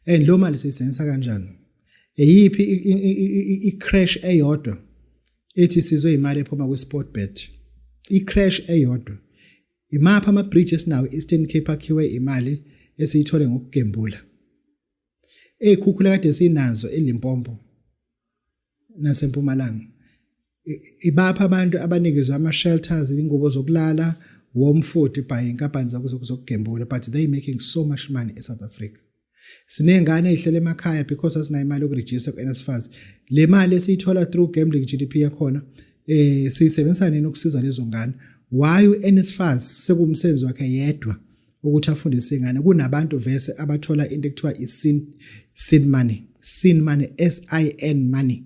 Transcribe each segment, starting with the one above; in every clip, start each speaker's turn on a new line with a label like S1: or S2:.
S1: And lo mali siyisebenzisa kanjani? Eyiphi i-crash eyodwa ethi sizwe imali ephuma kwi-sport bet? I-crash eyodwa. Imaphi ama-bridge esinawo e-Eastern Cape akhiwe imali esiyithole ngokugembula? Ey'khukhula kade sinazo eLimpopo naseMpumalanga, ibapha abantu abanikezwe ama-shelters, ingubo zokulala, warm food by inkampani zokugembula, but they making so much money eSouth Africa. Siney'ngane ey'hlele emakhaya because asinayo imali yokurejista ku-NSFAS. Le mali esiyithola through gambling GDP yakhona, siyisebenzisa nini ukusiza lezo ngane? Why u-NSFAS sekuwumsebenzi wakhe yedwa ukuthi afundise ingane, kunabantu vese abathola into ekuthiwa i-sin, sin money, sin money, SIN money?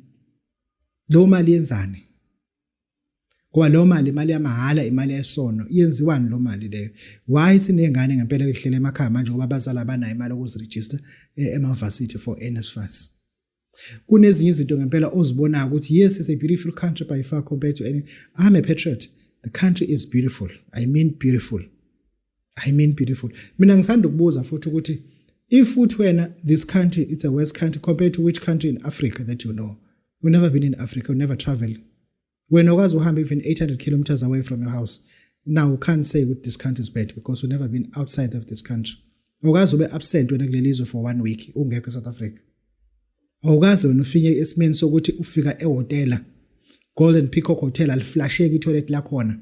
S1: Lo mali yenzani? Ngoba lo mali imali yamahhala, imali yesono. Iyenziwani lo mali leyo? Why sinengane ngempela ehlele emakhaya manje ngoba abazali abanayo imali yokuziregister ema-varsity for NSFAS? Kunezinye izinto ngempela ozibonayo ukuthi yes, it's a beautiful country by far compared to any. I'm a patriot. The country is beautiful. I mean beautiful, I mean beautiful. Mina ngisanda ukubuza futhi ukuthi if uthi wena this country, it's a worst country compared to which country in Africa that you know? We've never been in Africa, we never travel. Wena ukwazi uhamba even 800 kilometers away from your house. Now you can't say ukuthi this country is bad because we've never been outside of this country. Awukazi ube absent wena kuleli zwe for one week ungekho eSouth Africa. Awukazi wena ufike esimeni sokuthi ufika ehhotela, Golden Peacock Hotel, aliflasheki itoilet lakhona.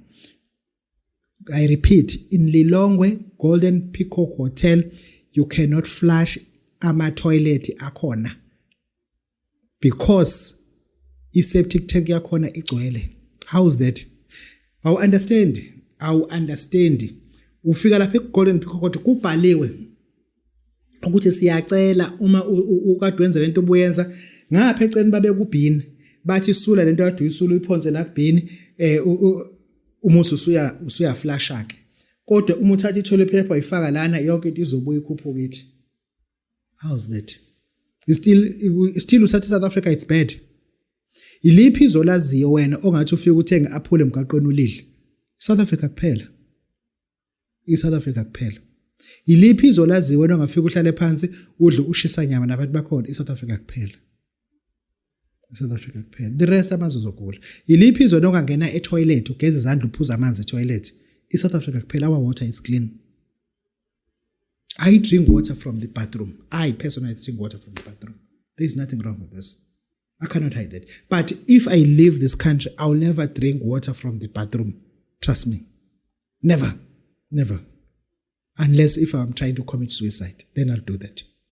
S1: I repeat, in Lilongwe, Golden Peacock Hotel, you cannot flush ama toilet akhona because i-septic tank yakhona igcwele. How is that? Awu understand, awu understand. Ufika lapha eGolden Peacock, kubhaliwe ukuthi siyacela uma ukade wenza lento obuyenza ngapha eceleni, babe kubhini, bathi sula lento kade uyisula, uyiphonse la kubhini, umusi usuya flasha ke. Kodwa uma uthatha i-toilet paper uyifaka lana, yonke into izobuya ikhuphuka ithi. How's that? Still usathi South Africa, it's bad. Iliphi izolaziyo wena ongathi ufike uthenge aphule emgaqweni ulidle? South Africa kuphela, iSouth Africa kuphela. Iliphi izolaziyo wena ongafika uhlale phansi udle ushisa nyama nabantu bakhona? iSouth Africa kuphela, iSouth Africa kuphela. The rest amazwe uzogula. Iliphi izwe ongangena etoilet, ugeze izandla, uphuza amanzi etoilet? iSouth Africa kuphela. Our water is clean. I drink water from the bathroom. I personally drink water from the bathroom. There is nothing wrong with this. I cannot hide that. But if I leave this country, I'll never drink water from the bathroom. Trust me. Never. Never. Unless if I'm trying to commit suicide, then I'll do that.